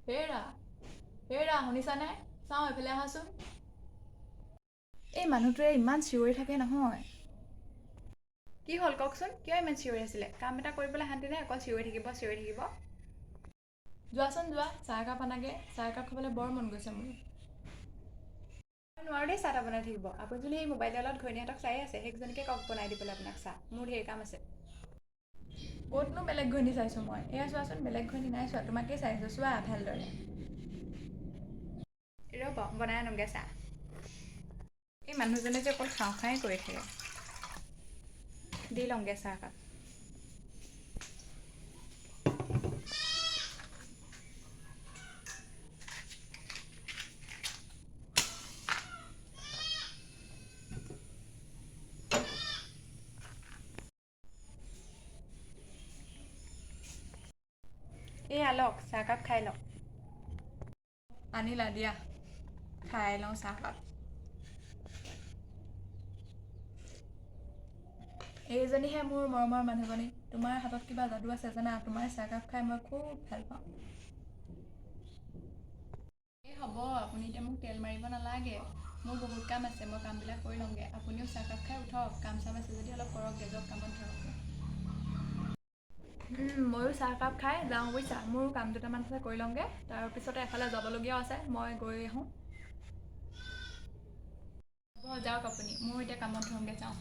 হেৰা হেৰা, শুনিছানে? চাওঁ, এইফালে আহাচোন। এই মানুহটোৱে ইমান চিঞৰি থাকে নহয়। কি হ'ল কওকচোন, কিয় ইমান চিঞৰি আছিলে? কাম এটা কৰিবলৈ শান্তি নাই, অকল চিঞৰি থাকিব চিঞৰি থাকিব। যোৱাচোন যোৱা, চাহ একাপ আনাগৈ। চাহ একাপ খাবলৈ বৰ মন গৈছে মোৰ। মই নোৱাৰোঁ দেই চাহ তাহ বনাই থাকিব। আপুনি যদি সেই মোবাইলডালত ঘৈণীয়েহঁতক চাই আছে, সেইকেইজনীকে কওক বনাই দিবলৈ আপোনাক চাহ। মোৰ ঢেৰ কাম আছে। ক'তনো বেলেগ ঘৈণী চাইছোঁ মই? এয়া চোৱাচোন, বেলেগ ঘৈণী নাই চোৱা, তোমাকেই চাই আছোঁ, চোৱা ভালদৰে। ৰ'ব, বনাই আনোগৈ চাহ। এই মানুহজনে যে অকল খাওঁ খাওঁৱে কৰি থাকে। দি লওঁগৈ চাহকাপ। এয়া লওক, চাহকাপ খাই লওক। আনিলা দিয়া, খাই লওঁ চাহকাপ। এইজনীহে মোৰ মৰমৰ মানুহজনী। তোমাৰ হাতত কিবা যাদু আছে জানা, তোমাৰ চাহকাপ খাই মই খুব ভাল পাওঁ। এই হ'ব, আপুনি এতিয়া মোক তেল মাৰিব নালাগে। মোৰ বহুত কাম আছে, মই কামবিলাক কৰি লওঁগৈ। আপুনিও চাহকাপ খাই উঠক, কাম চাম আছে যদি অলপ কৰকগৈ, যাওক, কামত ধৰকগৈ। ময়ো চাহকাপ খাই যাওঁ বুজিছা, মোৰো কাম দুটামান আছে, কৰি লওঁগৈ। তাৰপিছতে এফালে যাবলগীয়াও আছে, মই গৈ আহোঁ। হ'ব, যাওক আপুনি, ময়ো এতিয়া কামত ধৰোঁগৈ, যাওঁ।